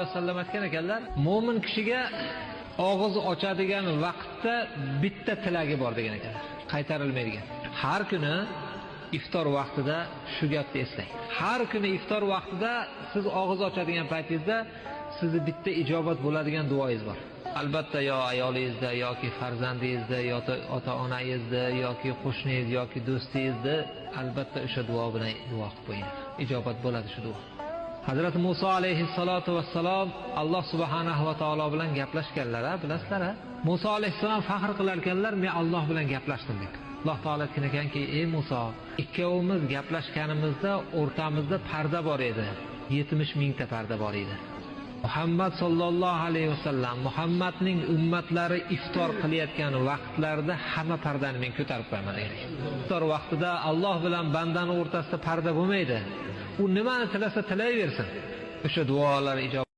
Vasallam aytgan ekanlar, mo'min kishiga og'iz ochadigan vaqtda bitta tilagi bor degan ekanlar. Qaytarilmaydigan. Har kuni iftor vaqtida shu gapni eslang. Har kuni iftor vaqtida siz og'iz ochadigan paytingizda sizni bitta ijobat bo'ladigan duoingiz bor. Albatta yo ayolingizda yoki farzandingizda yoki ota-onangizda yoki qo'shningiz yoki do'stingizda albatta o'sha duo bilan duo qilib qo'ying. Ijobat bo'ladi shu duo. Hazrat Musa alayhissalotu vassalom Alloh subhanahu va taolo bilan gaplashganlar, bilasizlar? Musa alayhissalom faxr qilar ekanlar, men Alloh bilan gaplashdim deb. Alloh taolo aytgan ekanki, ey Musa, ikkovimiz gaplashganimizda o'rtamizda parda bor edi. 70 mingta parda bor edi. Muhammad sallallohu alayhi vasallam, Muhammadning ummatlari iftor qilayotgan vaqtlarida hamma pardani men ko'tarib qo'yaman degan. Iftor vaqtida Alloh bilan bandani o'rtasida parda bo'lmaydi. U nimani tilasa tilayversin. O'sha duolar ijobat